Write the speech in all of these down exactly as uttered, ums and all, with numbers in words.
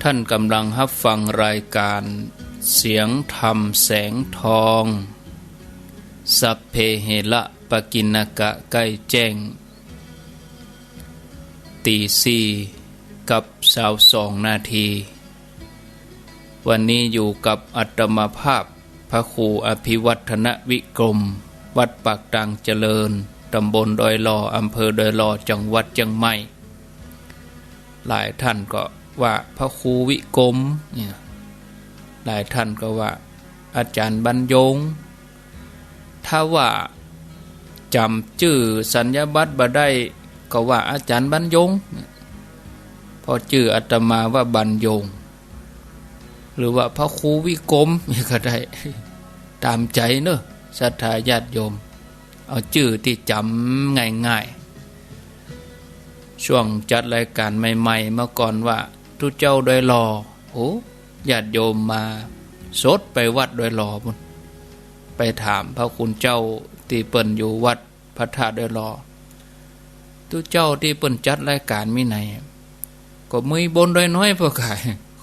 ท่านกำลังฮับฟังรายการเสียงธรรมแสงทอง สัพเพเหระปกิณณกะ ใกล้แจ้ง ตีสี่กับซาวสองนาที วันนี้อยู่กับอาตมาภาพ พระครูอภิวัฒนวิกรม วัดปากตางเจริญ ตำบลดอยหล่อ อำเภอดอยหล่อ จังหวัดเจียงใหม่ หลายท่านก็ว่าพระครูวิกรมเนี่ย หลายท่านก็ว่าอาจารย์บรรยง ถ้าว่าจ๋ำจื้อสัญญาบัตรบ่ได้ ก็ว่าอาจารย์บรรยง เพราะจื้ออาตมาว่าบรรยง หรือว่าพระครูวิกรมนี่ก็ได้ ต๋ามใจ๋เนาะ ศรัทธาญาติโยม เอาจื้อตี้จ๋ำง่ายๆ ช่วงจัดรายการใหม่ๆ เมื่อก่อนว่าตุ๊เจ้าดอยหล่อ โอ้ ญาติโยมมาสดไปวัดดอยหล่อปุ้น ไปถามพระคุณเจ้าตี้เปิ้นอยู่วัดพระธาตุดอยหล่อ ตุ๊เจ้าตี้เปิ้นจัดรายการมีไหน ก็มีบนดอยน้อยป้อก่าย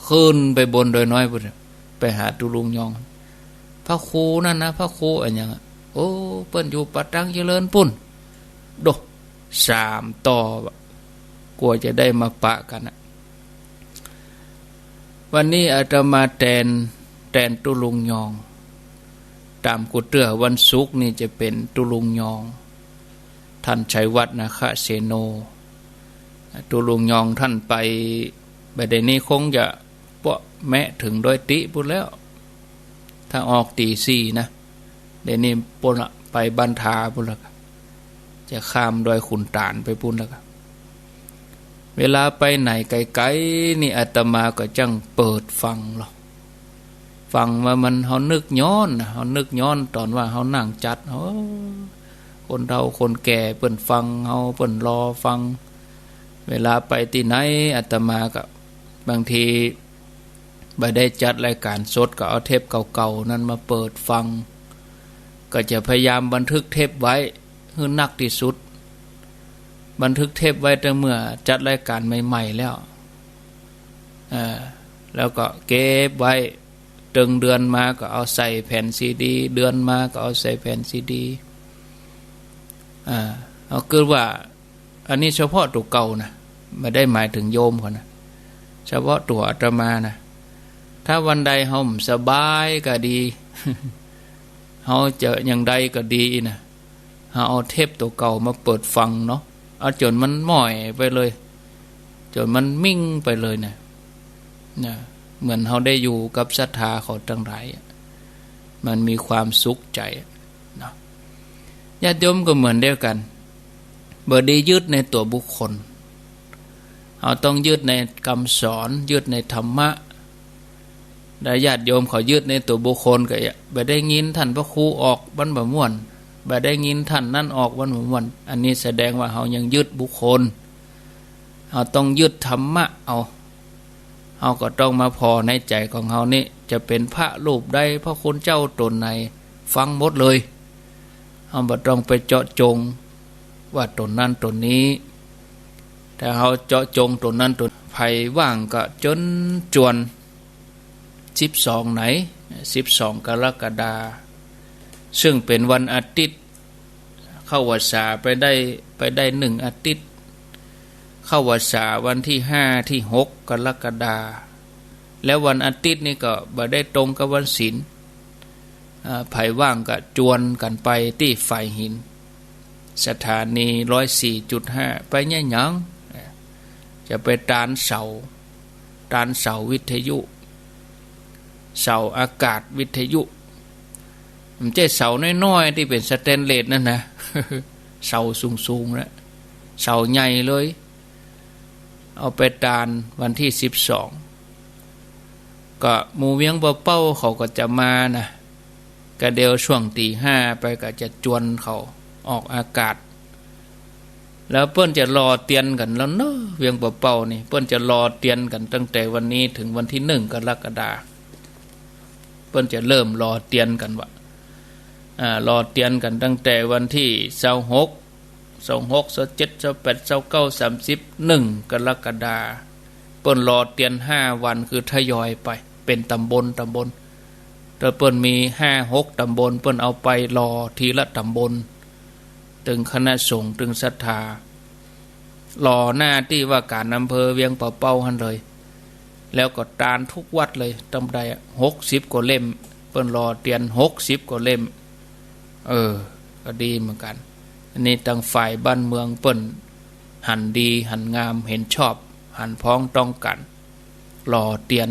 ขึ้นไปบนดอยน้อยปุ้น ไปหาตุ๊ลุงยอง พระครูนั่นนะ พระครูอะหยังอะ โอ้ เปิ้นอยู่ปากตางเจริญปุ้น โด สามต่อ กว่าจะได้มาปะกั๋นอะ วันนี้อาตมาแตน แตนตุ๊ลุงยอง ต๋ามกูเตื้อวันศุกร์นี่จะเป๋นตุ๊ลุงยอง ท่านชัยวัฒน์นาคเสโน ตุ๊ลุงยองท่านไป บ่าเดี่ยวนี้คงจะเปาะแมะเถิงดอยติปุ้นแล้ว ถ้าออกตีสี่นะ เดี่ยวนี้ปุ้นละ ไปบ้านทาปุ้นละ จะข้ามดอยขุนตาลไปปุ้นละ เวลาไปไหนไกลๆ นี่อาตมาก็จั่งเปิดฟังลอ ฟังว่ามัน เฮานึกย้อนนะ เฮานึกย้อนต๋อนว่าเฮานั่งจัด โอ้ คนเฒ่าคนแก่เปิ้นฟังเฮา เปิ้นรอฟัง เวลาไปตี้ไหนอาตมาก็ บางทีบ่ได้จัดรายการสดก็เอาเทปเก่าๆ นั้นมาเปิดฟัง ก็จะพยายามบันทึกเทปไว้หื้อนักตี้สุด บันทึกเทปไว้ตั้งเมื่อจัดรายการใหม่ๆ แล้ว อ่า แล้วก็เก็บไว้ เถิงเดือนมาก็เอาใส่แผ่นซีดี เดือนมาก็เอาใส่แผ่นซีดี อ่า เอาคือว่า อันนี้เฉพาะตั๋วเก่านะ บ่ได้หมายเถิงโยมเขานะ เฉพาะตั๋วอาตมานะ ถ้าวันใดเฮาบ่สบายก็ดี เฮาจะอย่างใดก็ดีนะ เฮาเอาเทปตั๋วเก่ามาเปิดฟังเนาะ เอาจ๋นมันหม้อยไปเลย จ๋นมันมิ่งไปเลยนะ นะ เหมือนเฮาได้อยู่กับศรัทธาเขาตังหลายอะ มันมีความสุขใจ๋อะ เนาะ ญาติโยมก็เหมือนเดียวกั๋น บ่ดียึดในตั๋วบุคคล เฮาต้องยึดในกำสอน ยึดในธรรมะ ถ้าญาติโยมเขายึดในตั๋วบุคคลก็บ่ได้ยินต้านพระครูออกมันบ่ม่วน บ่ได้ยินต้านนั้นออกมันบ่ม่วน อันนี้แสดงว่าเฮายังยึดบุคคล เฮาต้องยึดธรรมะเอา เฮาก็ต้องมาผ่อในใจ๋ของเฮานี่ จะเป๋นพระรูปใด พระคุณเจ้าต๋นไหน ฟังหมดเลย เฮาบ่ต้องไปเจาะจงว่าต๋นนั้นต๋นนี้ ถ้าเฮาเจาะจงต๋นนั้นต๋น ใผว่างก็เจิญจวน สิบสองไหน สิบสองกรกฎาคม ซึ่งเป๋นวันอาทิตย์ เข้าพรรษาไปได้ ไปได้หนึ่งอาทิตย์ เข้าพรรษาวันตี้ห้าตี้หกกรกฎาคม แล้ววันอาทิตย์นี่ก็บ่ได้ตรงกับวันศีล อ่า ใผว่างก็จวนกั๋นไปตี้ฝายหิน สถานีร้อยสี่จุดห้า ไปเยียะหยัง จะไปตานเสา ตานเสาวิทยุ เสาอากาศวิทยุ บ่ใจ้เสาน้อยๆ ตี้เป๋นสแตนเลสนั่นนะ เสาสูงๆ นะ เสาใหญ่เลย เอาไปตานวันตี้สิบสอง ก็หมู่เวียงป่าเป้าเขาก็จะมานะ ก็เดี๋ยวช่วงตีห้าไปก็จะจวนเขาออกอากาศ แล้วเปิ้นจะรอเตียนกั๋นแล้วเนาะ เวียงป่าเป้านี่ เปิ้นจะรอเตียนกั๋นตั้งแต่วันนี้เถิงวันตี้หนึ่งกรกฎาคม เปิ้นจะเริ่มรอเตียนกั๋นว่า อ่า รอเตียนกั๋นตั้งแต่วันตี้ซาวหก ซาวหก ซาวเจ็ด ซาวแปด ซาวเก้า สามสิบ หนึ่งกรกฎาคม เปิ้นหล่อเตียนห้าวัน คือทยอยไปเป๋นต๋ำบล ต๋ำบล ถ้าเปิ้นมีห้าหกต๋ำบล เปิ้นเอาไปหล่อทีละต๋ำบล ตึงคณะสงฆ์ ตึงศรัทธา หล่อหน้าตี้ว่าก๋านอำเภอเวียงป่าเป้าหั้นเลย แล้วก็ตานทุกวัดเลย ตำใดอะ หกสิบกว่าเล่ม เปิ้นหล่อเตียนหกสิบกว่าเล่ม เออ ก็ดีเหมือนกั๋น อันนี้ตางฝ่ายบ้านเมืองเปิ้นหันดี หันงาม เห็นชอบ หันพ้องต้องกั๋น หล่อเตียน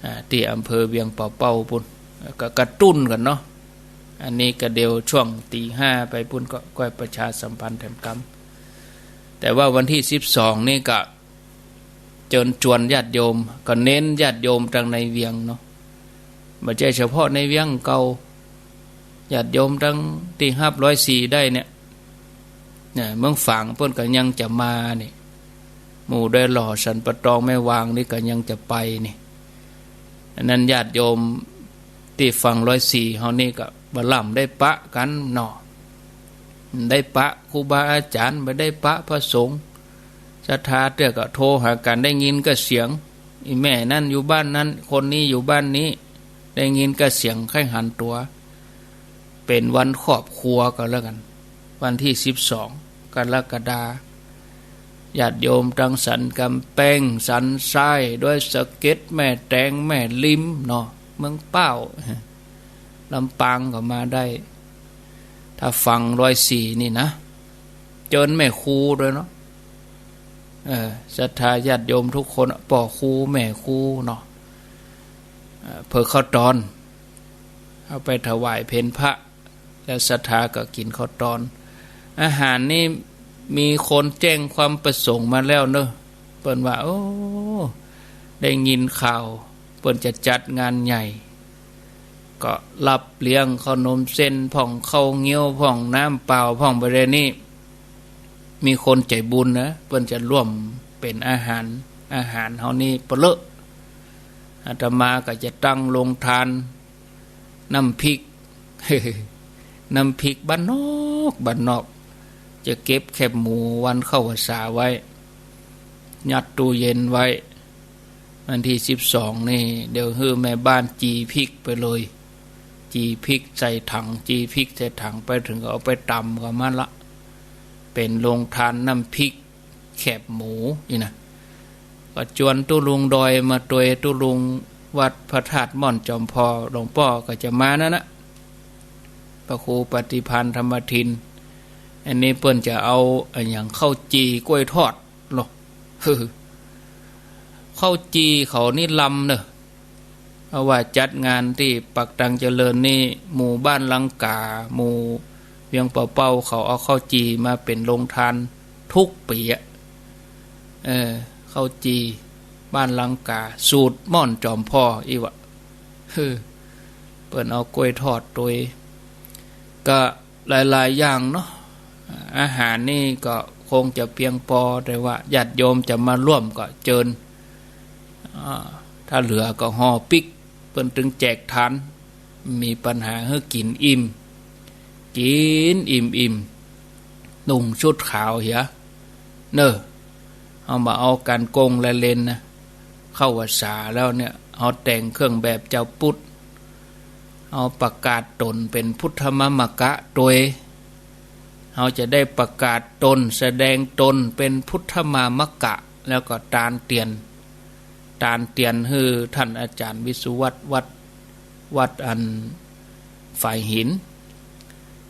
อ่า ตี้อำเภอเวียงป่าเป้าปู้น ก็กระตุ้นกั๋นเนาะ อันนี้ก็เดี๋ยวช่วงตีห้าไปปู้นก็ ก็ประชาสัมพันธ์แถมกำ แต่ว่าวันตี้สิบสองนี่ก็เจิญจวนญาติโยม ก็เน้นญาติโยมตางในเวียงเนาะ บ่ใจ้เฉพาะในเวียงเก่า ญาติโยมตางตี้ฮับร้อยสี่ได้เนี่ย เนี่ย เมืองฝางเปิ้นก็ยังจะมานี่ หมู่ดอยหล่อสันป่าตองแม่วางนี่ก็ยังจะไปนี่ อันนั้นญาติโยมตี้ฟังร้อยสี่เฮานี่ก็บ่ล่ำได้ปะกั๋นเนาะ ได้ปะครูบาอาจ๋ารย์ บ่ได้ปะพระสงฆ์ ศรัทธาเตื้อก็โทรหากั๋น ได้ยินก็เสียง อี่แม่นั้นอยู่บ้านนั้น คนนี้อยู่บ้านนี้ ได้ยินก็เสียงใค่หันตั๋ว เป๋นวันครอบครัวก็แล้วกั๋น วันตี้สิบสองกรกฎา ญาติโยมตางสันก๋ำแปง สันทราย ดอยสะเก็ด แม่แตง แม่ริมเนาะ เมืองป้าว ลำปางก็มาได้ ถ้าฟังร้อยสี่นี่นะ เจิญแม่ครูตวยเนาะ เออ ศรัทธาญาติโยมทุกคน ป้อครูแม่ครูเนาะ เออ เผื่อข้าวตอน เอาไปถวายเพลพระ แล้วศรัทธาก็กิ๋นข้าวตอน อาหารนี่มีคนแจ้งความประสงค์มาแล้วเนาะ เปิ้นว่า โอ้ ได้ยินข่าวเปิ้นจะจัดงานใหญ่ ก็รับเลี้ยงข้าวนมเส้นพ่อง ข้าวเงี้ยวพ่อง น้ำเปล่าพ่อง บ่าเดี่ยวนี้ มีคนใจ๋บุญนะ เปิ้นจะร่วมเป๋นอาหาร อาหารเฮานี่เปาะเลอะ อาตมาก็จะตั้งโรงทานน้ำพริก น้ำพริกบ้านนอก บ้านนอก จะเก็บแคบหมูวันเข้าพรรษาไว้ ยัดตู้เย็นไว้ วันตี้สิบสองนี่ เดี๋ยวหื้อแม่บ้านจี่พริกไปเลย จี่พริกใส่ถัง จี่พริกใส่ถัง ไปเถิงก็เอาไปต๋ำกับมันละ เป๋นโรงทานน้ำพริกแคบหมูนี่นะ ก็จวนตุ๊ลุงดอยมาตวย ตุ๊ลุงวัดพระธาตุม่อนจอมพอ หลวงป้อก็จะมานั่นนะ พระครูปฏิภาณธรรมทิน อันนี้เปิ้นจะเอาอะหยัง ข้าวจี่กล้วยทอด เนาะ ข้าวจี่เขานี่ลำเนอะ เพราะว่าจัดงานตี้ปากตังเจริญนี่ หมู่บ้านลังกา หมู่เวียงป่าเป้า เขาเอาข้าวจี่มาเป๋นโรงทานทุกปี๋อะ เออ ข้าวจี่บ้านลังกา สูตรม่อนจอมพออี้วะ เออ เปิ้นเอากล้วยทอดตวย ก็ หลายๆ อย่างเนาะ อาหารนี่ก็คงจะเพียงปอ แต่ว่าญาติโยมจะมาร่วมก็เจิญ อ่า ถ้าเหลือก็ห่อปิ๊ก เปิ้นตึงแจกทาน มีปัญหา หื้อกิ๋นอิ่ม กิ๋นอิ่มๆ นุ่งชุดขาวเหีย เน่อ เฮาบ่เอาก๋านโก้งละเลนนะ เข้าพรรษาแล้วเนี่ย เฮาแต่งเครื่องแบบจาวปุทธ เฮาประกาศต๋นเป๋นพุทธมามกะตวย เฮาจะได้ประกาศต๋น แสดงต๋นเป๋นพุทธมามกะ แล้วก็ตานเตียน ตานเตียนหื้อท่านอาจ๋ารย์วิศวัตร วัด วัดอันฝายหิน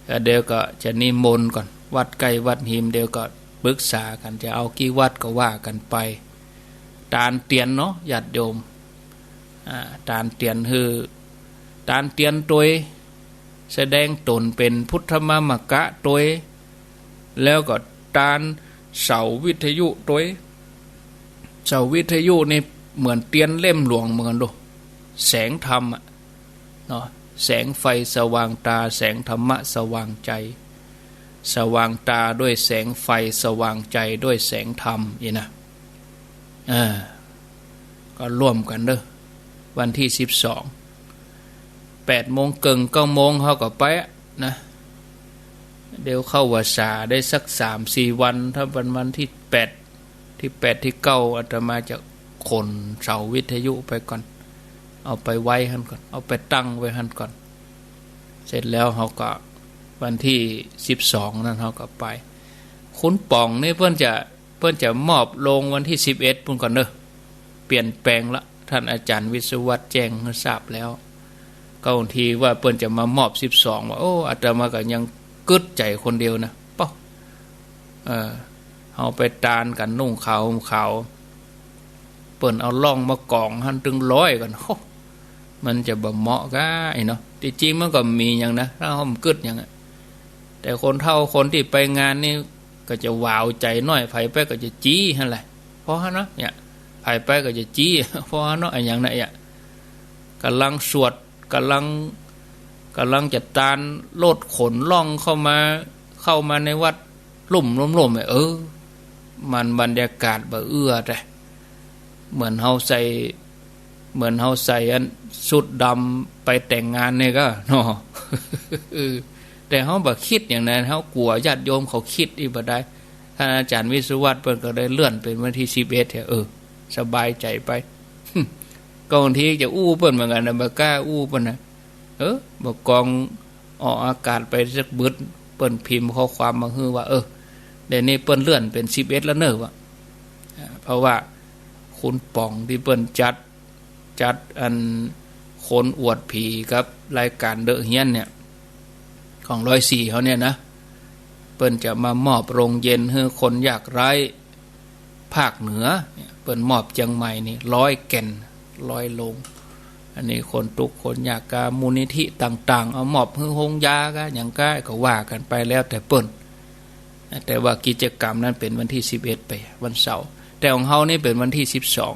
แล้วเดี๋ยวก็จะนิมนต์ก่อน วัดใก้วัดหิม เดี๋ยวก็ปรึกษากั๋น จะเอากี่วัดก็ว่ากั๋นไป ตานเตียนเนาะ ญาติโยม อ่า ตานเตียนหื้อ ตานเตียนตวย แสดงต๋นเป๋นพุทธมามกะตวย แล้วก็ตานเสาวิทยุตวย เสาวิทยุนี่เหมือนเตียนเล่มหลวงเหมือนกั๋นโด แสงธรรมอะ เนาะ แสงไฟสว่างต๋า แสงธรรมะสว่างใจ๋ สว่างต๋าด้วยแสงไฟ สว่างใจ๋ด้วยแสงธรรม นี่นะ เออ ก็ร่วมกั๋นเน่อ วันตี้สิบสอง แปดโมงเกิ่ง เก้าโมงเฮาก็ไปอะนะ เดี๋ยวเข้าพรรษาได้สักสามสี่วัน ถ้าวัน วันตี้แปด ตี้แปดตี้เก้า อาตมาจะ ขนเสาวิทยุไปก่อน เอาไปไว้หั้นก่อน เอาไปตั้งไว้หั้นก่อน เสร็จแล้วเฮาก็วันตี้สิบสองนั้นเฮาก็ไป ขุนป๋องนี่เปิ้นจะ เปิ้นจะมอบโลงวันตี้สิบเอ็ดปู้นก่อนเน่อ เปลี่ยนแปลงละ ท่านอาจารย์วิศวัตรแจ้งหื้อทราบแล้ว ก็บางทีว่าเปิ้นจะมามอบสิบสอง ว่า โอ้ อาตมาก็ยังกึ๊ดใจ๋คนเดียวนะ เป้า เออ เฮาไปตานกั๋นนุ่งขาวห่มขาว เปิ้นเอาล่องมากองหั้นตึงร้อยกั๋น โฮ มันจะบ่เหมาะก้า ไอ้เนาะ ตี้จริงมันก็มีหยังนะ ถ้าเฮาบ่กึ๊ดหยังอะ แต่คนเฒ่าคนตี้ไปงานนี่ก็จะหวาวใจ๋หน้อย ใผไปก็จะจี๊หั้นแหละ พอหั้นเนาะ เนี่ย ใผไปก็จะจี๊ พอหั้นเนาะ อะหยังนะ เนี่ย ก่ำลังสวด ก่ำลัง ก่ำลังจะตานรถขนล่องเข้ามา เข้ามาในวัดลุ่มๆ เออ มันบรรยากาศบ่เอื้อแต๊ เหมือนเฮาใส่ เหมือนเฮาใส่อันชุดดำไปแต่งงานนี่ก็เนาะ เออ แต่เฮาบ่กึ๊ดหยังนะ เฮากั๋วญาติโยมเขากึ๊ดอีกบ่ได้ ท่านอาจารย์วิศวัตรเปิ้นก็ได้เลื่อนเป๋นวันตี้สิบเอ็ด เออ สบายใจ๋ไป ก็บางทีจะอู้เปิ้นเหมือนกั๋นนะ บ่ก้าอู้เปิ้นนะ เออ บ่กองออกอากาศไปสักบึด เปิ้นพิมพ์ข้อความมาหื้อว่า เออ เดี๋ยวนี้เปิ้นเลื่อนเป๋นสิบเอ็ดแล้วเน่อ ว่า อ่า เพราะว่าขุนป๋องตี้เปิ้นจัด จัดอันคนอวดผีกับรายก๋านเดอะเฮียนเนี่ย ของร้อยสี่เฮาเนี่ยนะ เปิ้นจะมามอบโรงเย็นหื้อคนยากไร้ภาคเหนือเนี่ย เปิ้นมอบเจียงใหม่นี่ร้อยแก่น ร้อยโลง อันนี้คนตุ๊กข์คนยากก็มูลนิธิต่างๆ เอามอบหื้อโฮงยาก็หยังก็ ก็ว่ากั๋นไปแล้วแต่เปิ้น แต่ว่ากิจกรรมนั้นเป๋นวันตี้สิบเอ็ดไป วันเสาร์ แต่ของเฮานี่เป๋นวันตี้สิบสอง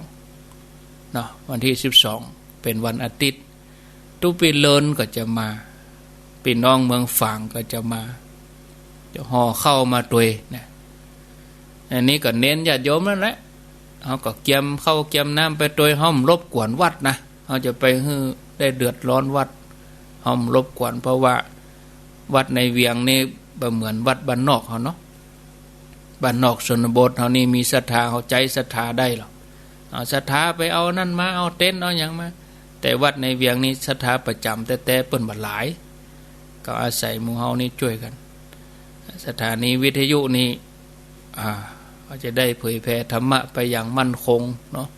เนาะ วันตี้สิบสองเป๋นวันอาทิตย์ ตุ๊ปี้เลินก็จะมา ปี้น้องเมืองฝางก็จะมา จะห่อข้าวมาตวยนะ อันนี้ก็เน้นญาติโยมนั่นแหละ เฮาก็เกียมข้าวเกียมน้ำไปตวย เฮาบ่รบกวนวัดนะ เฮาจะไปหื้อได้เดือดร้อนวัด เฮาบ่รบกวน เพราะว่าวัดในเวียงนี่บ่เหมือนวัดบ้านนอกเฮาเนาะ บ้านนอกชนบทเฮานี่มีศรัทธา เฮาใจ๊ศรัทธาได้หรอก เอาศรัทธาไปเอานั่นมา เอาเต็นท์เอาหยังมา แต่วัดในเวียงนี่ศรัทธาประจ๋ำแต๊ๆ เปิ้นบ่หลาย ก็อาศัยหมู่เฮานี่จ้วยกั๋น สถานีวิทยุนี่ อ่า ก็จะได้เผยแผ่ธรรมะไปอย่างมั่นคงเนาะ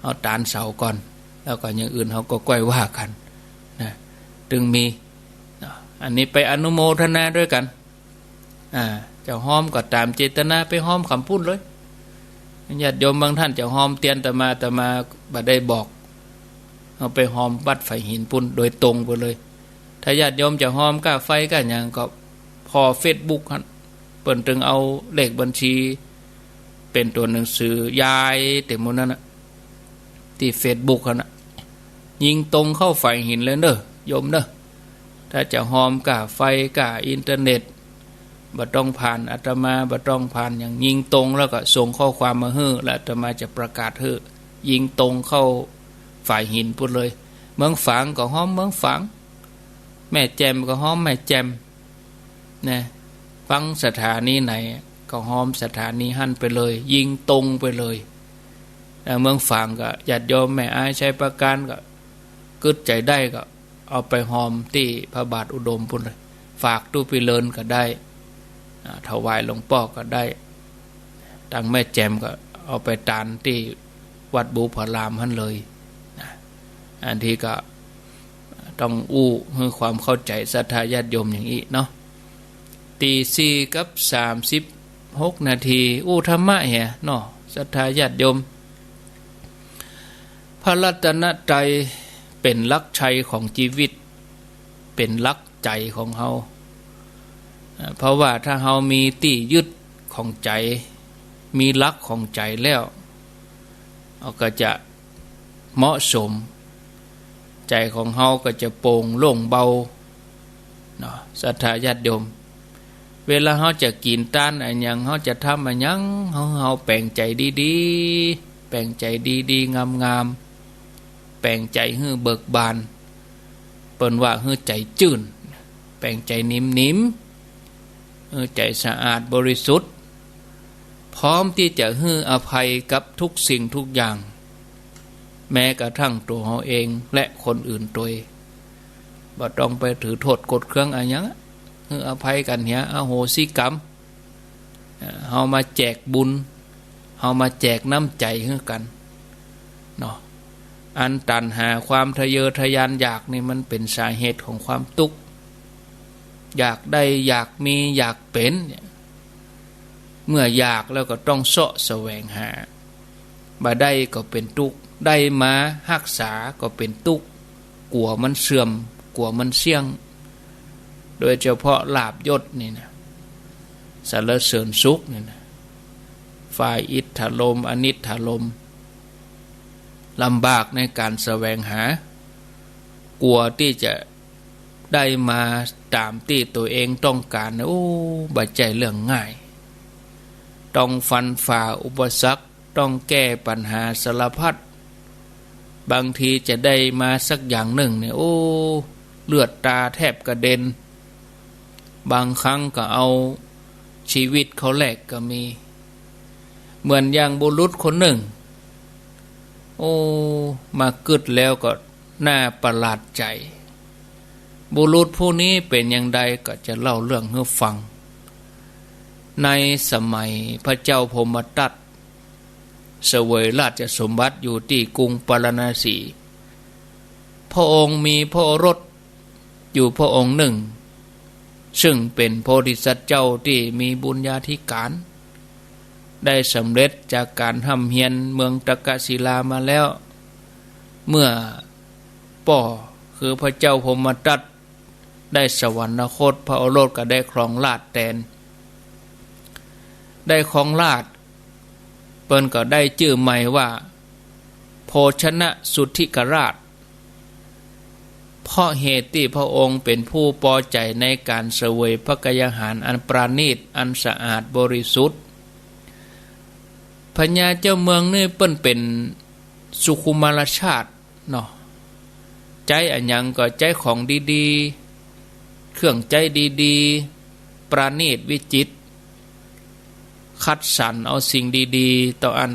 เอาตานเสาก่อน แล้วก็อย่างอื่นเฮาก็ก้อยว่ากั๋นนะ ตึงมีเนาะ อันนี้ไปอนุโมทนาด้วยกั๋น อ่า จะฮอมก็ต๋ามเจตนา ไปฮอมกำปุ้นเลย ญาติโยมบางท่านจะฮอมเตียนอาตมา อาตมาบ่ได้บอก เอาไปฮอมวัดฝายหินปุ้นโดยตรงไปเลย ถ้าญาติโยมจะฮอมก้าไฟก้าหยังก็ผ่อเฟซบุ๊กหั้น เปิ้นตึงเอาเลขบัญชี เป๋นตั๋วหนังสือ ยายเต็มหมดนั้นน่ะ ตี้เฟซบุ๊กหั้นน่ะ ยิงตรงเข้าฝายหินเลยเน่อ โยมเน่อ ถ้าจะฮอมก้าไฟก้าอินเทอร์เน็ต บ่ต้องผ่านอาตมา บ่ต้องผ่านหยัง ยิงตรงแล้วก็ส่งข้อความมาหื้อ แล้วอาตมาจะประกาศหื้อ ยิงตรงเข้าฝายหินปุ้นเลย เมืองฝางก็ฮอมเมืองฝาง แม่แจ่มก็ฮอมแม่แจ่มนะ ฟังสถานีไหนก็ฮอมสถานีหั้นไปเลย ยิงตรงไปเลย แล้วเมืองฝางก็ญาติโยมแม่อายชัยปราการก็กึ๊ดใจ๋ได้ก็ เอาไปฮอมตี้พระบาทอุดมปุ้นเลย ฝากตุ๊ปี้เลินก็ได้ อ่า ถวายหลวงป้อก็ได้ ตังแม่แจ่มก็เอาไปตานตี้วัดบูพารามหั้นเลยนะ อันนี้ก็ต้องอู้หื้อความเข้าใจ๋ศรัทธาญาติโยมอย่างอี้เนาะ ตีสี่กับสามสิบหกนาที อู้ธรรมะเหียเนาะ ศรัทธาญาติโยม พระรัตนตรัยเป๋นหลักชัยของจีวิต เป๋นหลักใจ๋ของเฮา อ่า เพราะว่าถ้าเฮามีตี้ยึดของใจ๋ มีหลักของใจ๋แล้ว เฮาก็จะเหมาะสม ใจ๋ของเฮาก็จะโป่งโล่งเบา เนาะ ศรัทธาญาติโยม เวลาเฮาจะกิ๋นตานอะหยัง เฮาจะทำอะหยัง เฮา เฮาแป๋งใจ๋ดีๆ แป๋งใจ๋ดีๆ งามๆ แป๋งใจ๋หื้อเบิกบาน เปิ้นว่าหื้อใจ๋จื้น แป๋งใจ๋นิ่มๆ หื้อใจ๋สะอาดบริสุทธิ์ พร้อมตี้จะหื้ออภัยกับทุกสิ่งทุกอย่าง แม้กระทั่งตั๋วเฮาเองและคนอื่นตวย บ่ต้องไปถือโต้ษโกรธเคืองอะหยัง หื้ออภัยกั๋นเหีย อโหสิกรรม เฮามาแจกบุญ เฮามาแจกน้ำใจ๋หื้อกั๋นเนาะ อันตัณหาความทะเยอทะยานอยากนี่มันเป๋นสาเหตุของความตุ๊กข์ อยากได้ อยากมี อยากเป๋นเนี่ย เมื่ออยากแล้วก็ต้องเซาะแสวงหา บ่ได้ก็เป๋นตุ๊กข์ ได้มาฮักษาก็เป๋นตุ๊กข์ กั๋วมันเสื่อม กั๋วมันเสี้ยง โดยเฉพาะลาภยศนี่นะ สรรเสริญสุขนี่นะ ฝ่ายอิทธารมณ์ อนิทธารมณ์ ลำบากในก๋านแสวงหา กั๋วตี้จะได้มาต๋ามตี้ตั๋วเองต้องก๋านนะ โอ้ บ่ใจ้เรื่องง่าย ต้องฟันฝ่าอุปสรรค ต้องแก้ปัญหาสารพัด บางทีจะได้มาสักอย่างนึ่งเนี่ย โอ้ เลือดต๋าแทบกระเด็น บางครั้งก็เอาชีวิตเข้าแลกก็มี เหมือนอย่างบุรุษคนนึ่ง โอ้ มากึ๊ดแล้วก็น่าประหลาดใจ๋ บุรุษผู้นี้เป๋นอย่างใดก็จะเล่าเรื่องหื้อฟัง ในสมัยพระเจ้าพรหมทัต เสวยราชสมบัติอยู่ตี้กรุงปาราณสี พระองค์มีพระโอรสอยู่พระองค์นึ่ง ซึ่งเป๋นโพธิสัตว์เจ้าตี้มีบุญญาธิก๋าน ได้สำเร็จจากก๋านฮ่ำเฮียนเมืองตักกศิลามาแล้ว เมื่อป้อคือพระเจ้าพรหมทัต ได้สวรรคต พระโอรสก็ได้ครองราชย์แตน ได้ครองราชย์ เปิ้นก็ได้จื้อใหม่ว่า โภชนสุทธิกราช เพราะเหตุตี้พระองค์เป๋นผู้ปอใจ๋ในก๋านเสวยพระกายาหารอันประณีต อันสะอาดบริสุทธิ์ พญาเจ้าเมืองนี่เปิ้นเป๋นสุขุมารชาติ เนาะ ใจ๊อะหยังก็ใจ๊ของดีๆ เครื่องใจ๊ดีๆ ประณีตวิจิตร คัดสรรเอาสิ่งดีๆ เต้าอั้น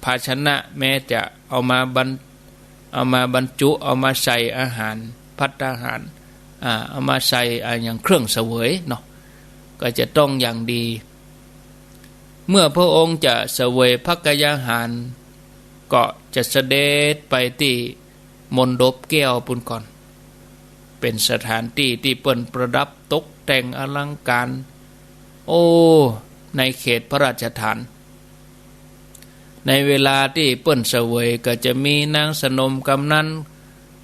ภาชนะแม้จะเอามาบรร- เอามาบรรจุ เอามาใส่อาหาร ภัตตาหาร อ่า เอามาใส่ อ่า อย่างเครื่องเสวยเนาะ ก็จะต้องอย่างดี เมื่อพระองค์จะเสวยพระกายาหาร ก็จะเสด็จไปตี้มณฑปแก้วปู้นก่อน เป๋นสถานตี้ตี้เปิ้นประดับตกแต่งอลังก๋าน โอ้ ในเขตพระราชฐาน ในเวลาตี้เปิ้นเสวยก็จะมีนางสนมกำนัล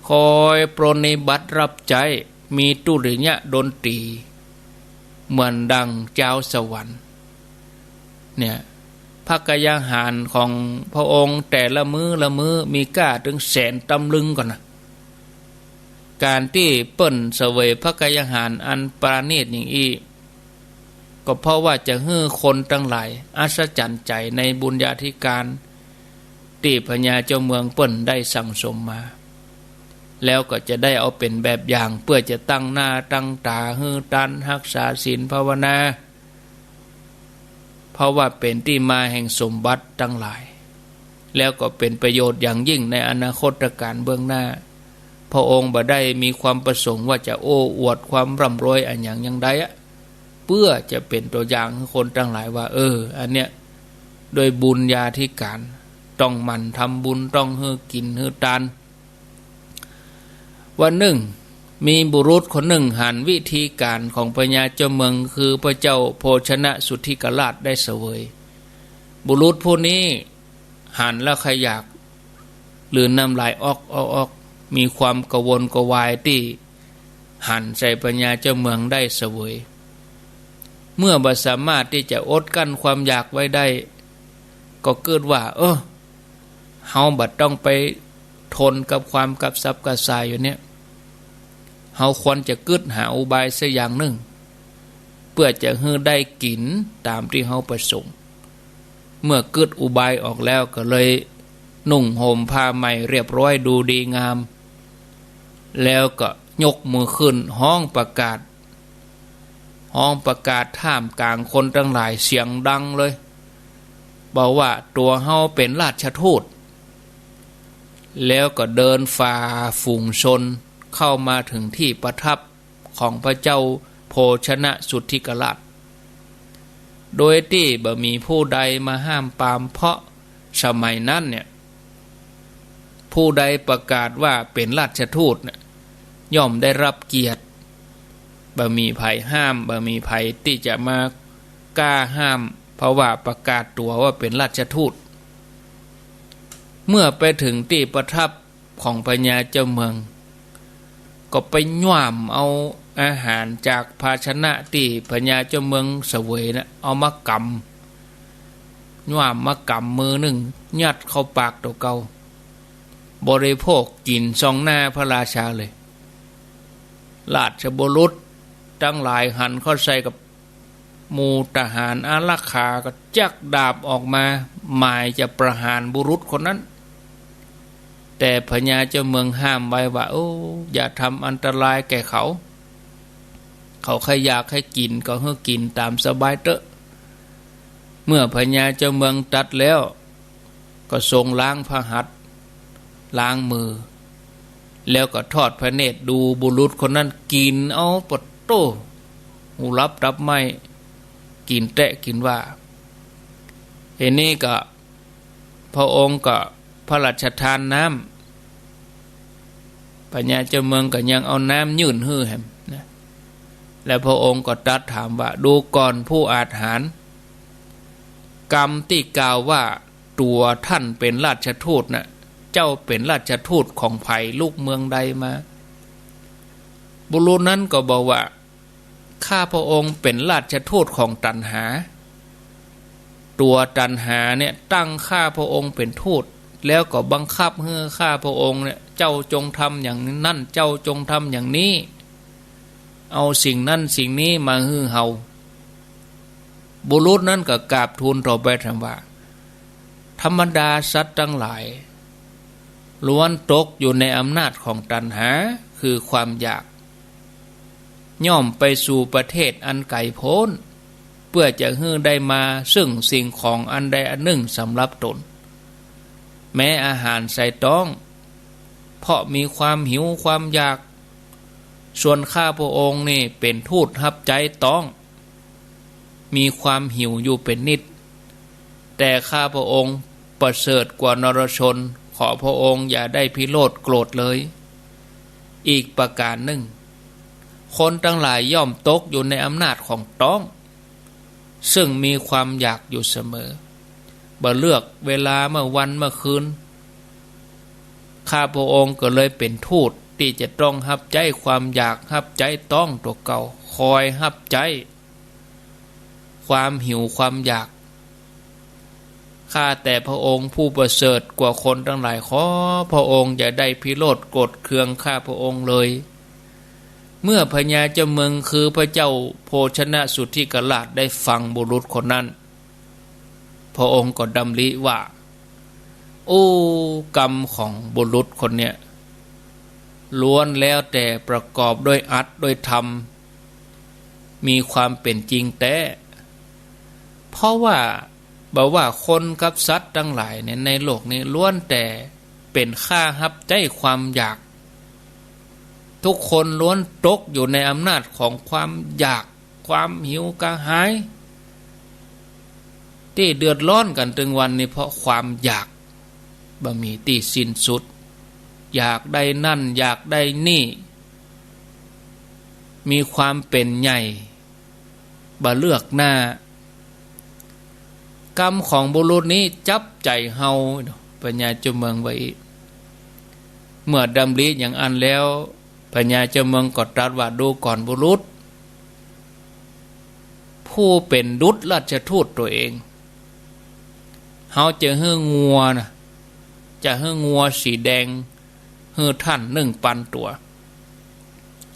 คอยปรนนิบัติรับใจ๊ มีดุริยะดนตรี เหมือนดังจาวสวรรค์ เนี่ย พระกายาหารของพระองค์แต่ละมื้อละมื้อมีก้าเถิงแสนตำลึงก่อนนะ ก๋านตี้เปิ้นเสวยพระกายาหารอันประณีตอย่างอี้ ก็เพราะว่าจะหื้อคนตังหลายอัศจรรย์ใจ๋ในบุญญาธิก๋านตี้พญาเจ้าเมืองเปิ้นได้สั่งสมมา แล้วก็จะได้เอาเป๋นแบบอย่างเปื้อจะตั้งหน้าตั้งต๋าหื้อตาน ฮักษาศีลภาวนา เพราะว่าเป๋นตี้มาแห่งสมบัติตังหลาย แล้วก็เป๋นประโยชน์อย่างยิ่งในอนาคตก๋าลเบื้องหน้า พระองค์บ่ได้มีความประสงค์ว่าจะโอ้อวดความร่ำรวยอะหยังอย่างใดอะ เปื้อจะเป๋นตั๋วอย่างหื้อคนตังหลายว่า เออ อันเนี้ย ด้วยบุญญาธิก๋าน ต้องหมั่นทำบุญ ต้องหื้อกิ๋นหื้อตาน วันนึ่ง มีบุรุษคนนึ่งหันวิธีก๋านของพญาเจ้าเมือง คือพระเจ้าโภชนสุทธิกราชได้เสวย บุรุษผู้นี้หันแล้วขยาด หรือน้ำลายออกออกออก มีความกระวนกระวายตี้หันใส่พญาเจ้าเมืองได้เสวย เมื่อบ่สามารถตี้จะอดกั้นความอยากไว้ได้ ก็กึ๊ดว่า เออ เฮาบ่ต้องไปทนกับความกระสับกระส่ายอยู่เนี่ย เฮาควรจะกึ๊ดหาอุบายสักอย่างนึ่ง เปื้อจะหื้อได้กิ๋นต๋ามตี้เฮาประสงค์ เมื่อกึ๊ดอุบายออกแล้วก็เลยนุ่งห่มผ้าใหม่เรียบร้อยดูดีงาม แล้วก็ยกมือขึ้นฮ้องประกาศ ฮ้องประกาศท่ามก๋างคนตังหลายเสียงดังเลย บอกว่าตั๋วเฮาเป๋นราชทูต แล้วก็เดินฝ่าฝูงชนเข้ามาเถิงตี้ประทับของพระเจ้าโภชนสุทธิกราช โดยตี้บ่มีผู้ใดมาห้ามปราม เพราะสมัยนั้นเนี่ย ผู้ใดประกาศว่าเป๋นราชทูตเนี่ย ย่อมได้รับเกียรติ บ่มีใผห้าม บ่มีใผตี้จะมาก้าห้าม เพราะว่าประกาศตั๋วว่าเป๋นราชทูต เมื่อไปเถิงตี้ประทับของพญาเจ้าเมือง ก็ไปหย้ำเอาอาหารจากภาชนะตี้พญาเจ้าเมืองเสวยนะ เอามากำ หย้ำมากำมือนึ่ง ยัดเข้าปากตั๋วเก่า บริโภคกิ๋นส่องหน้าพระราชาเลย ราชบุรุษตังหลายหันเข้าใส่กับหมู่ทหารอารักขา ก็จักดาบออกมา หมายจะประหารบุรุษคนนั้น แต่พญาเจ้าเมืองห้ามไว้ว่า โอ้ อย่าทำอันตรายแก่เขา เขาใค่อยากใค่กิ๋นก็หื้อกิ๋นต๋ามสบายเต๊อะ เมื่อพญาเจ้าเมืองตรัสแล้ว ก็ทรงล้างพระหัตถ์ ล้างมือ แล้วก็ทอดพระเนตรดูบุรุษคนนั้นกิ๋นเอา ปะโต้ หูหลับตับไหม้ กิ๋นแต๊กิ๋นว่า ทีนี้ก็ พระองค์ก็พระราชทานน้ำ พญาเจ้าเมืองก็ยังเอาน้ำยื่นหื้อแหมนะ แล้วพระองค์ก็ตรัสถามว่า ดูก่อนผู้อาจหาญ กำตี้กล่าวว่าตั๋วท่านเป๋นราชทูตน่ะ เจ้าเป๋นราชทูตของใผ ลุกเมืองใดมา บุรุษนั้นก็บอกว่า ข้าพระองค์เป๋นราชทูตของตัณหา ตั๋วตัณหาเนี่ยตั้งข้าพระองค์เป๋นทูต แล้วก็บังคับหื้อข้าพระองค์เนี่ย เจ้าจงทำอย่างนั้น เจ้าจงทำอย่างนี้ เอาสิ่งนั้นสิ่งนี้มาหื้อเฮา บุรุษนั้นก็กราบทูลต่อไปถามว่า ธรรมดาสัตว์ตังหลาย ล้วนตกอยู่ในอำนาจของตัณหา คือความอยาก ย่อมไปสู่ประเทศอันไก๋โพ้น เพื่อจะหื้อได้มาซึ่งสิ่งของอันใดอันนึ่งสำหรับตน แม้อาหารใส่ต๊อง เพราะมีความหิวความอยาก ส่วนข้าพระองค์นี่เป๋นทูตฮับใจ๊ต๊อง มีความหิวอยู่เป๋นนิด แต่ข้าพระองค์ประเสริฐกว่านรชน ขอพระองค์อย่าได้พิโรธโกรธเลย อีกประการนึ่ง คนตังหลายย่อมตกอยู่ในอำนาจของต๊อง ซึ่งมีความอยากอยู่เสมอ บ่เลือกเวลาเมื่อวันเมื่อคืน ข้าพระองค์ก็เลยเป๋นทูตตี้จะต้องฮับใจ๊ความอยาก ฮับใจ๊ต๊องตั๋วเก่า คอยฮับใจ๊ ความหิวความอยาก ข้าแต่พระองค์ผู้ประเสริฐกว่าคนตังหลาย ขอพระองค์อย่าได้พิโรธโกรธเคืองข้าพระองค์เลย เมื่อพญาเจ้าเมืองคือพระเจ้าโภชนสุทธิกราชได้ฟังบุรุษคนนั้น พระองค์ก็ดำริว่า โอ้ กรรมของบุรุษคนเนี้ย ล้วนแล้วแต่ประกอบด้วยอัตตาด้วยธรรม มีความเป๋นจริงแต๊ เพราะว่า บ่ว่าคนกับสัตว์ตังหลายเนี่ย ในโลกนี้ล้วนแต่เป๋นข้าฮับใจ๊ความอยาก ทุกคนล้วนตกอยู่ในอำนาจของความอยาก ความหิวกระหาย ตี้เดือดร้อนกั๋นตึงวันนี้เพราะความอยาก บ่มีตี้สิ้นสุด อยากได้นั่น อยากได้นี่ มีความเป๋นใหญ่ บ่เลือกหน้า กรรมของบุรุษนี้จับใจ๋เฮา พญาเจ้าเมืองว่าอี้ เมื่อดำริอย่างอั้นแล้ว พญาเจ้าเมืองก็ตรัสว่า ดูก่อนบุรุษ ผู้เป๋นดุจราชทูตตั๋วเอง เฮาจะหื้องัวนะ จะหื้องัวสีแดง หื้อท่านนึ่งปันตั๋ว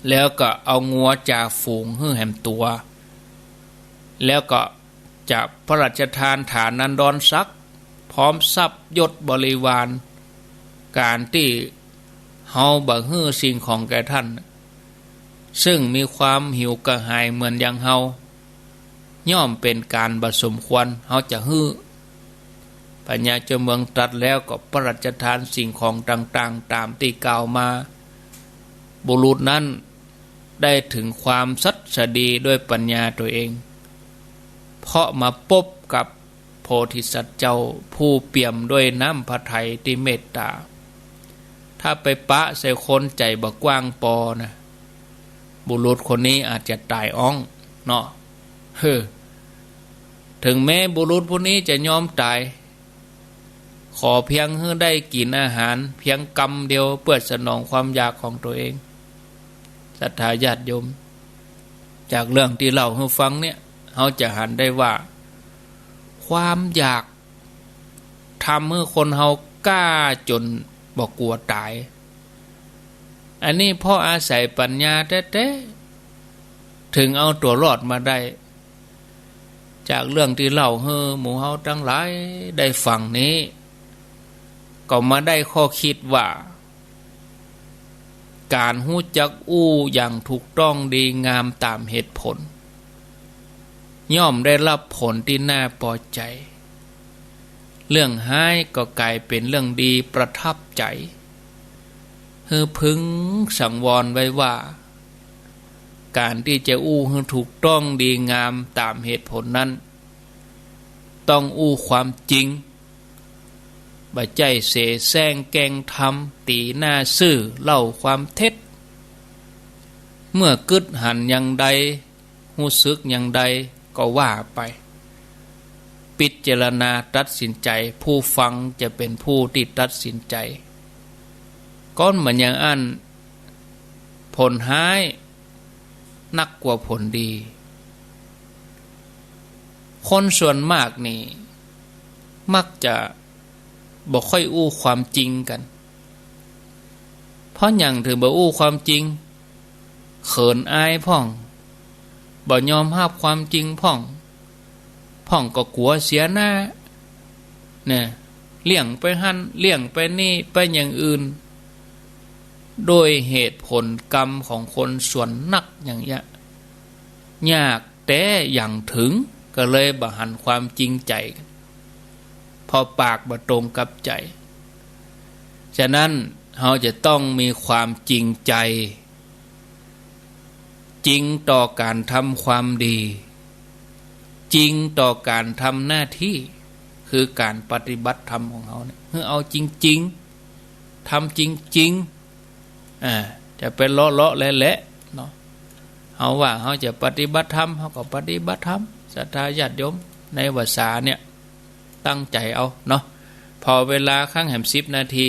แล้วก็เอางัวจ่าฝูงหื้อแหมตั๋ว แล้วก็จะพระราชทานฐานันดรศักดิ์ พร้อมทรัพย์ยศบริวาร ก๋านตี้เฮาบ่หื้อสิ่งของแก่ท่าน ซึ่งมีความหิวกระหายเหมือนอย่างเฮา ย่อมเป๋นก๋านบ่สมควร เฮาจะหื้อ พ ปัญญาเจ้าเมืองตรัสแล้วก็พระราชทานสิ่งของต่างๆ ต๋ามตี้กล่าวมา บุรุษนั้นได้เถิงความสัตย์สดีด้วยปัญญาตั๋วเอง เพราะมาปบกับโพธิสัตว์เจ้าผู้เปี่ยมด้วยน้ำพระทัยตี้เมตต๋า ถ้าไปปะใส่คนใจ๋บ่กว้างปอนะ บุรุษคนนี้อาจจะต๋ายอ้องเนาะ เฮ้อ เถิงแม้บุรุษผู้นี้จะยอมต๋าย ขอเพียงหื้อได้กิ๋นอาหารเพียงกำเดียวเปื้อสนองความอยากของตั๋วเอง ศรัทธาญาติโยม จากเรื่องตี้เล่าหื้อฟังเนี่ย เฮาจะหันได้ว่า ความอยากทำหื้อคนเฮาก้าจ๋นบ่กั๋วต๋าย อันนี้เพราะอาศัยปัญญาแต๊ๆ เถิงเอาตั๋วรอดมาได้ จากเรื่องตี้เล่าหื้อหมู่เฮาตังหลายได้ฟังนี้ ก็มาได้ข้อคิดว่า ก๋านฮู้จักอู้อย่างถูกต้องดีงามต๋ามเหตุผล ย่อมได้รับผลตี้น่าปอใจ๋ เรื่องฮ้ายก็ก๋ายเป๋นเรื่องดีประทับใจ๋ หื้อพึงสังวรไว้ว่า ก๋านตี้จะอู้หื้อถูกต้องดีงามต๋ามเหตุผลนั้น ต้องอู้ความจริง บ่ใจ้เสแสร้งแกล้งทำ ตี๋หน้าซื่อเล่าความเท็จ เมื่อกึ๊ดหันอย่างใด ฮู้สึกอย่างใดก็ว่าไป พิจารณาตัดสินใจ๋ ผู้ฟังจะเป๋นผู้ตี้ตัดสินใจ๋ ก้อนเหมือนอย่างอั้น ผลฮ้ายนักกว่าผลดี คนส่วนมากนี่ มักจะบ่ค่อยอู้ความจริงกั๋น เพราะหยังเถิงบ่อู้ความจริง เขินอายพ่อง บ่ยอมฮับความจริงพ่อง พ่องก็กั๋วเสียหน้า เนี่ย เลี่ยงไปหั้น เลี่ยงไปนี่ ไปอย่างอื่น โดยเหตุผลกรรมของคนส่วนนักอย่างเนี้ย ยากแต๊อย่างเถิง ก็เลยบ่หันความจริงใจ๋ เพราะปากบ่ตรงกับใจ๋ ฉะนั้นเฮาจะต้องมีความจริงใจ๋ จริงต่อก๋านทำความดี จริงต่อก๋านทำหน้าตี้ คือก๋านปฏิบัติธรรมของเฮาเนี่ย หื้อเอาจริงๆ ทำจริงๆ อ่า จะไปเลาะๆ แหละๆ เนาะ เฮาว่าเฮาจะปฏิบัติธรรม เฮาก็ปฏิบัติธรรม ศรัทธาญาติโยม ในวาสาเนี่ย ตั้งใจ๋เอาเนาะ ผ่อเวลาครั้งแหมสิบนาที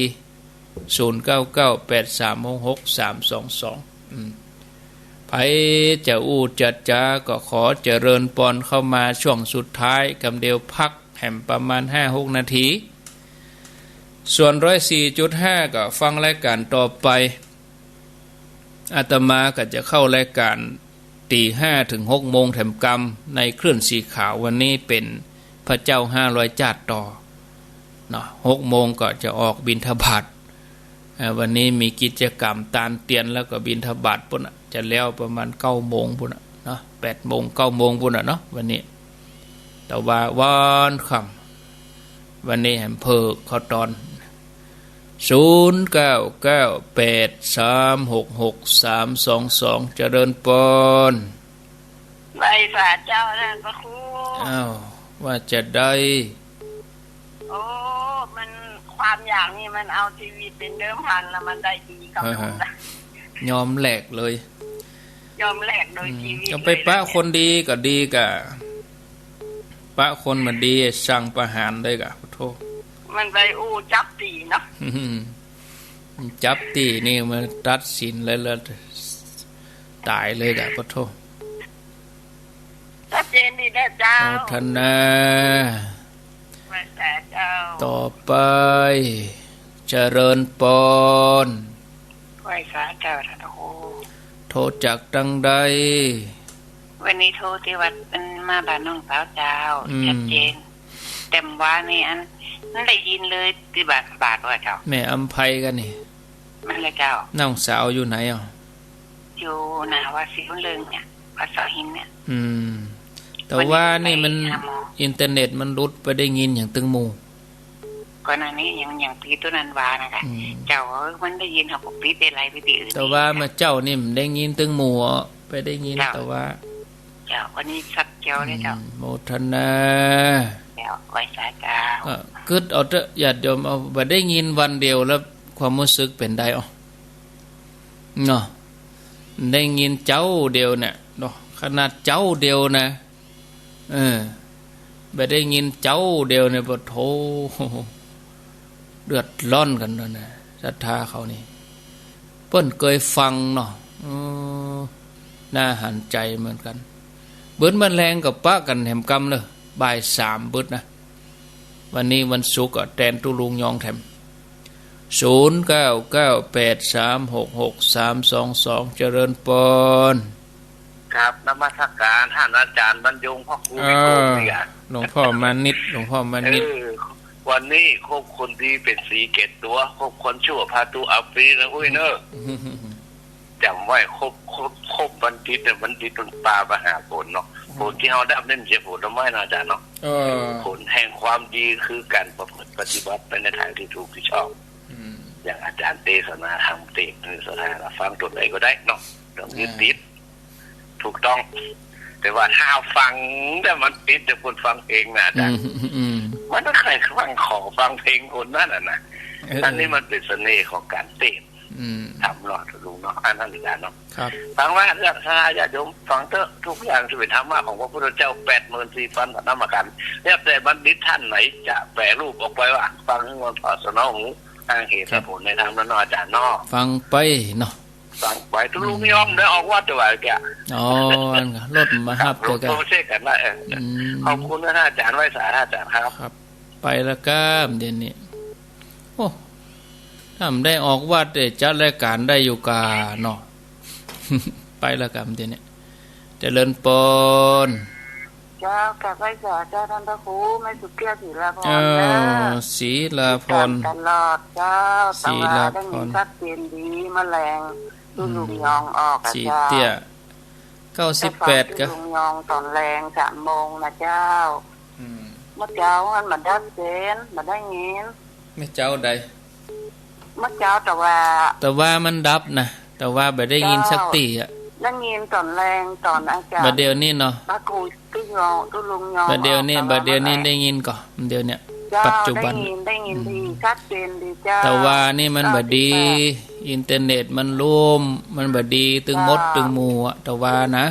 ศูนย์เก้าเก้า แปดสามหกหก สามสองสอง อืม ใผจะอู้จะจาก็ขอเจริญปอนเข้ามาช่วงสุดท้าย กำเดียวพักแหมประมาณห้าหกนาที ส่วนร้อยสี่จุดห้าก็ฟังรายก๋านต่อไป อาตมาก็จะเข้ารายก๋าน ตี๋ห้าเถิงหกโมงแถมกำ ในคลื่นสีขาว วันนี้เป๋นพระเจ้าห้าร้อยจ้าต่อ เนาะ หกโมงก็จะออกบิณฑบาต เอ่อ วันนี้มีกิจกรรมตานเตียนแล้วก็บิณฑบาตปู้นน่ะ จะแล้วประมาณเก้าโมงปู้นน่ะ เนาะ แปดโมง เก้าโมงปู้นน่ะเนาะ วันนี้ แต่ว่าวันค่ำ วันนี้แหมเผิกเข้าตอน ศูนย์เก้าเก้า แปดสามหกหก สามสองสอง เจริญปอน ไหว้สาเจ้าท่านพระครู อ้าว ว่าจะได้ โอ้ มัน ความอยากนี่มันเอาชีวิตเป๋นเดิมพันแล้วมันได้ดีกับ ฮะ บุญนะ ยอมแลกเลย ยอมแลกโดย อืม ชีวิต ก็ไปปะคนดีก็ดีกะ ปะคนบ่ดีสั่งประหารเลยกะ โธ่ มันไปอู้จับตี๋เนาะ จับตี๋นี่มันตัดสินเลย แล้วต๋ายเลยกะ โธ่ ชัดเจนดีนะเจ้า โมทนา ไหว้สาเจ้า ต่อไป เจริญปอน ไหว้สาเจ้าท่านพระครู โทรจากตังใด วันนี้โทรตี้วัด มันมาบ้านน้องสาวเจ้า อืม ชัดเจน แต่ว่านี่อัน มันได้ยินเลยตี้บ้าน บ้านว่าเจ้า แม่อำไพกั๋นนี่ มันละเจ้า น้องสาวอยู่ไหนอ่ะ อยู่หน้าวัดศรีบุญเรืองเนี่ย วัดเสาหินเนี่ย อืม แต่ว่านี่มัน วันนี้ไปหาหมอ อินเทอร์เน็ตมันหลุดไปได้ยินอย่างตึงหมู่ ก่อนหน้านี้ยัง ยังปิด โตนั้นว่านะก่ะ อืม เจ้า เออ มันได้ยิน เฮาก็ปิดได้ ไลฟ์ไปตี้อื่น แต่ว่า อีก เมื่อเจ๊านี่มันได้ยินตึงหมู่ ไปได้ยิน เจ้า แต่ว่า เจ้า วันนี้ชัดแจ๋วเลยเจ้า อืม โมทนา เจ้า ไหว้สาเจ้า ก็กึ๊ดเอาเต๊อะ ญาติโยม เอา บ่ได้ยินวันเดียวแล้วความรู้สึกเป๋นใด อ๋อ เนาะ ได้ยินเจ๊าเดียวเนี่ยเนาะ ขนาดเจ๊าเดียวนะ เออ บ่ได้ยินเจ๊าเดียวเนี่ย ปะโถ เดือดร้อนกั๋นแล้วนะ ศรัทธาเขานี่ เปิ้นเกยฟังเนาะ เออ น่าหันใจ๋เหมือนกั๋น บึดมื้อแลงก็ปะกั๋นแหมกำเลย บ่ายสามบึดนะ วันนี้วันศุกร์ก็แตนตุ๊ลุงยองแถม ศูนย์เก้าเก้าแปดสามหกหกสามสองสอง เจริญปอน ครับ นมัสการต้านอาจ๋ารย์บรรยง พระครู เออ วิกรมนี่อะ หลวงพ่อมานิต หลวงพ่อมานิต เออ วันนี้คบคนดีเป๋นสีเกล็ดตั๋ว คบคนชั่วพาตั๋วอับปรีนะ อุ้ยเนอะ จ๋ำไว้ คบ คบ คบบัณฑิตเนี่ย บัณฑิตมันปาไปหาฝนเนาะ อืม ฝนตี้เฮาได้รับนี่มันเป๋นผลไม้นะอาจ๋ารย์เนาะ เออ ผลแห่งความดีคือก๋านประพฤติปฏิบัติไปในทางตี้ถูกตี้ชอบ อืม อย่างอาจ๋ารย์เตสนาธรรมเตสนา ฟังต๋นใดก็ได้เนาะ ต้องยึดติด อ่า ถูกต้อง แต่ว่าถ้าฟังแล้วมันติด อย่างคนฟังเพลงนะอาจ๋ารย์ อืม อืม มันต้องใค่ฟังขอฟังเพลงคนนั้นน่ะนะ เออ อันนี้มันเป๋นเสน่ห์ของก๋านเตส อืม ธรรมเนาะลุงเนาะ อันนั้นอาจ๋ารย์เนาะ ครับ ฟังว่าเรื่องศรัทธาญาติโยมฟังเต๊อะ ทุกอย่างตี้เป๋นธรรมะของพระพุทธเจ้า แปดหมื่นสี่พันพระธรรมขันธ์ แล้วแต่บัณฑิตต้านไหนจะแปรรูปออกไปว่า ฟังให้มันผ่อสนองหู ตางเหตุตางผลในธรรมนั้นเนาะอาจ๋ารย์เนาะ ฟังไปเนาะ ฟังไป ตุ๊ลุงยองได้ออกวัดแต่ว่าแก อ๋อ อันก็รถมาฮับ ขับรถ แต่ก็ โทรเช็คกั๋นนะ เออ อืม ขอบคุณนะอาจ๋ารย์ ไหว้สาอาจ๋ารย์ครับ ครับ ไปแล้วก้า เดี๋ยวนี้ โอ้ ถ้าบ่ได้ออกวัดเด้อ จัดรายก๋านได้อยู่ก่าเนาะ ไปแล้วก้า เดี๋ยวนี้ เจริญปอน เจ้า กราบไหว้สาเจ้าต้านพระครู แม่สุแก้ว ศรีลาภรณ์ เออ นะ ศรีลาภรณ์ ติดต๋ามตลอดเจ้า ศรีลาภรณ์ แต่ว่าได้ยินชัดเจนดี มื้อแลง อืม ตุ๊ลุงยองออกอะ ศรี เจ้า เตี้ย เก้าสิบแปด ก็ ตุ๊ลุงยองต๋อนแลงสามโมงนะเจ้า อืม เมื่อเจ๊ามันบ่ชัดเจน บ่ได้ยิน เมื่อเจ๊าใด เมื่อเจ๊าตะวา ตะวามันดับนะ ตะวาบ่ได้ยินสักตี้อะ ได้ยินต๋อนแลง ต๋อนอาจ๋ารย์ บ่าเดี่ยวนี้เนาะ พระครูตุ๊ลุงยอง ตุ๊ลุงยอง บ่าเดี่ยวนี้ ออก บ่าเดี่ยวนี้ ตะวา ได้ยินก่อ เดี๋ยวเนี้ย เจ้า ปัจจุบัน ได้ยิน ได้ยินดี อืม ชัดเจนดีเจ้า ตะวานี่มันบ่ดี เก้าสิบแปด อินเทอร์เน็ตมันล่ม มันบ่ดีตึงหมด เจ้า ตึงหมู่อะ ตะวานะ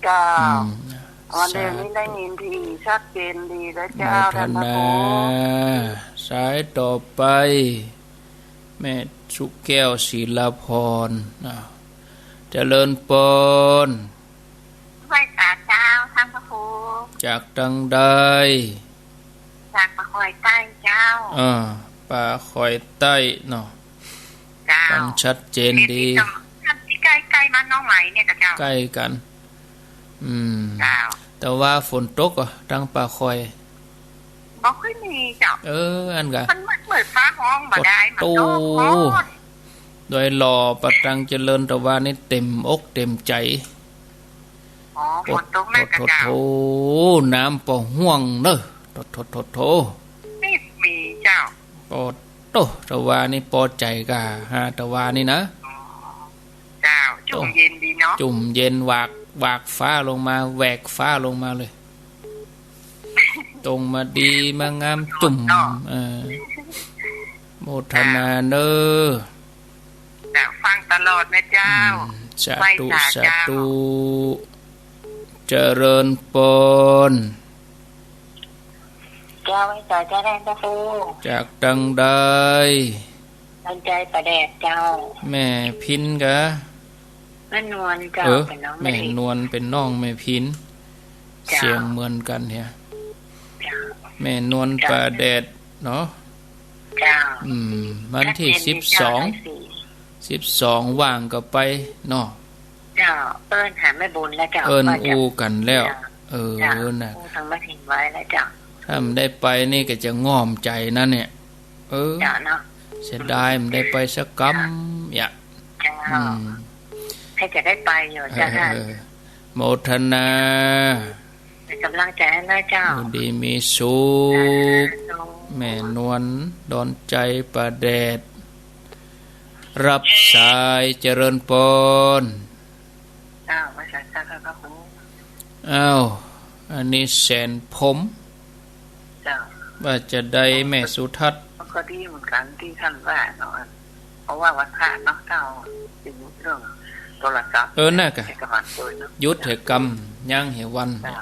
เจ้า อืม วันเดียวนี้ สาธุ ได้ยินดี ชัดเจนดีแล้วเจ้า โมทนา ต้านพระครู สายต่อไป แม่สุแก้ว ศรีลาภรณ์ อ้าว เจริญปอน ไหว้สาเจ้า ต้านพระครู จากตางใด จากป่าคอยใต้เจ้า อ่า ป่าคอยใต้เนาะ เจ้า ฟังชัดเจนดี เขตนี้ก็ ตี้ใก้ๆ บ้านหนองไหลเนี่ยก็เจ้า ใก้กั๋น อืม เจ้า แต่ว่าฝนตกก่อ ตางป่าคอย บ่ค่อยมีเจ้า เออ อันกะ มันเหมือน เหมือนฟ้าฮ้องบ่ได้ มันตก โอ้ โคตร ดอยหล่อ ป่าตังเจริญ ตะวานี่เต็มอกเต็มใจ๋ อ๋อ ฝนตกนักกะเจ้า โถ น้ำปอฮ่วงเน่อ โถ โถ โถ โถ ไม่มีเจ้า ปอโต้ ตะวานี่ปอใจ๋ก่า ฮะ ตะวานี่นะ อ๋อ เจ้า จุ่มเย็นดีเนาะ จุ่มเย็น หวาก หวากฟ้าลงมา แหวกฟ้าลงมาเลย ตรงมาดี มางามจุ่ม เนาะ เออ โมทนาเน่อ เจ้า ฟังตลอดนะเจ้า อืม สาธุ ไหว้สาเจ้า สาธุ เจริญปอน เจ้า ไหว้สาเจ้า ต้านพระครู จากตางใด บ้านใจ๋ป่าแดดเจ้า แม่พินกะ แม่นวลเจ้า เออ เป๋นน้องแม่ แม่นวล เป๋นน้องแม่พิน เจ้า เสียงเหมือนกั๋นเหีย เจ้า แม่นวล เจ้า ป่าแดดเนาะ เจ้า อืม วันตี้ ชัดเจนดีเจ้า สิบสอง สิบสอง ว่างก็ไปเนาะ เจ้า เอิ้นหาแม่บุญแล้วเจ้า เอิ้น ว่าจะ อู้กั๋นแล้ว เจ้า เออ เจ้า น่ะ อู้ตางแม่พินไว้แล้วเจ้า ถ้าบ่ได้ไปนี่ก็จะง่อมใจ๋นะเนี่ย เออ เจ้าเนาะ เสียดายบ่ได้ไปสักกำ เจ้า เยียะ เจ้า อืม ใค่จะได้ไปอยู่เจ้า เออ ค่ะ เออ โมทนา เป๋นก๋ำลังใจ๋นะเจ้า อยู่ดีมีสุข สาธุ แม่นวล ดอนใจ๋ ป่าแดด รับสาย เจริญปอน เจ้า ว่าจะ เจ้า เจ้า พระครู อ้าว อันนี้แสนพรหม เจ้า ว่าจะใดแม่สุทัศน์ ก็ดีเหมือนกั๋นตี้ต้านว่าเนาะ เพราะว่าวันพระเนาะ เจ้า จะหยุดเรื่องโทรศัพท์ เออ นั่นกะ ให้กำลังใจเนาะ หยุดเถอะกำ ยั้งเหียวัน เจ้า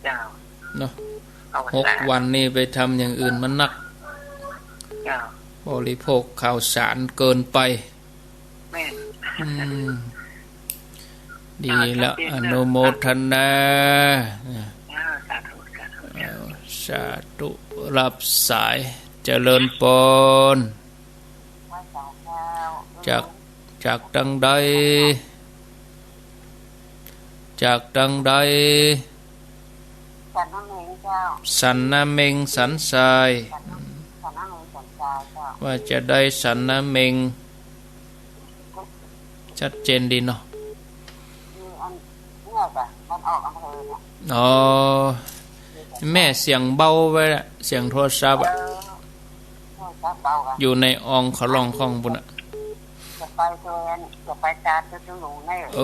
เจ้า เนาะ ภาวนา หกวันนี่ไปทำอย่างอื่นมันนัก เจ้า บริโภคข่าวสารเกินไป แม่น อืม ดีละ เจ้า อนุโมทนา เจ้า สาธุ สาธุ เจ้า เอา สาธุ รับสาย เจริญปอน จาก จากตังใด จากตังใด สันนาเม็งเจ้า สันนาเม็งสันทราย สันนา สันนาเม็งสันทรายเจ้า ว่าจะใดสันนาเม็ง ชัดเจนดีเนาะ มีอันเนี่ยจ้ะ มันออกอำเภอเนี่ย อ๋อ แม่เสียงเบาไว้ละ เสียงโทรศัพท์อะ เออ โทรศัพท์เบาอะ อยู่ในอองเขาล่องข้องปุ้นอะ จะไปเชิญ จะไปจานเจ้าหลวงเนี่ย เอ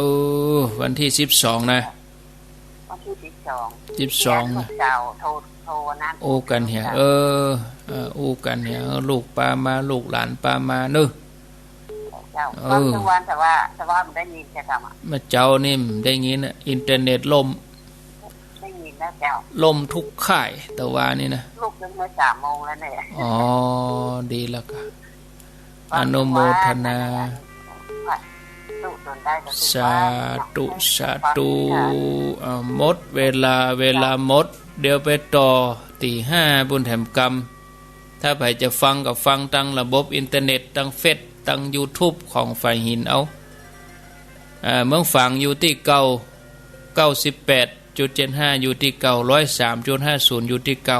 อ วันตี้สิบสองนะ วันตี้สิบสอง สิบสองนะ เจ้า โทร โทรวันนั้น อู้กั๋นเหีย เออ เออ อู้กั๋นเหีย ลูกปามา ลูกหลานปามาเนาะ เจ้า เออ ฟังจังวัน แต่ว่า แต่ว่าบ่ได้ยินแกทำอะ เมื่อเจ๊านี่บ่ได้ยินอะ อินเทอร์เน็ตล่ม ได้ยินแล้วเจ้า ล่มทุกค่าย แต่ว่านี่นะ ลูกยังเมื่อสามโมงแล้วเนี่ย อ๋อ ดีแล้วกะ อนุโมทนา สาธุ สาธุ อ่า หมดเวลา เวลาหมด เดี๋ยวไปต่อตี้ห้าปุ้นแถมกำ ถ้าใผจะฟังก็ฟังตางระบบอินเทอร์เน็ต ตางเฟซ ตางยูทูบของฝ่ายหินเอา อ่า เมืองฝางอยู่ตี้เก้า เก้าสิบแปดจุดเจ็ดห้า อยู่ตี้เก้า ร้อยสามจุดห้าศูนย์ อยู่ตี้เก้า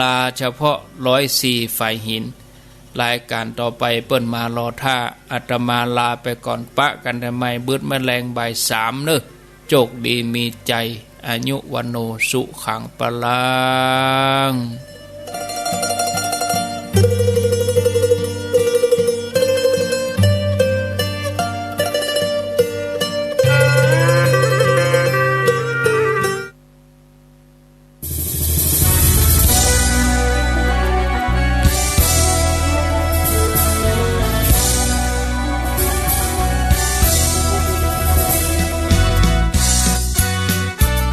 ลาเฉพาะร้อยสี่ฝ่ายหิน รายการต่อไปเปิ้นมารอท่า อาตมาลาไปก่อน ปะกั๋นแต่ใหม่ บึดเมื่อแลงบ่ายสามเนาะ โจคดีมีชัย อายุ วัณโณ สุขัง พลัง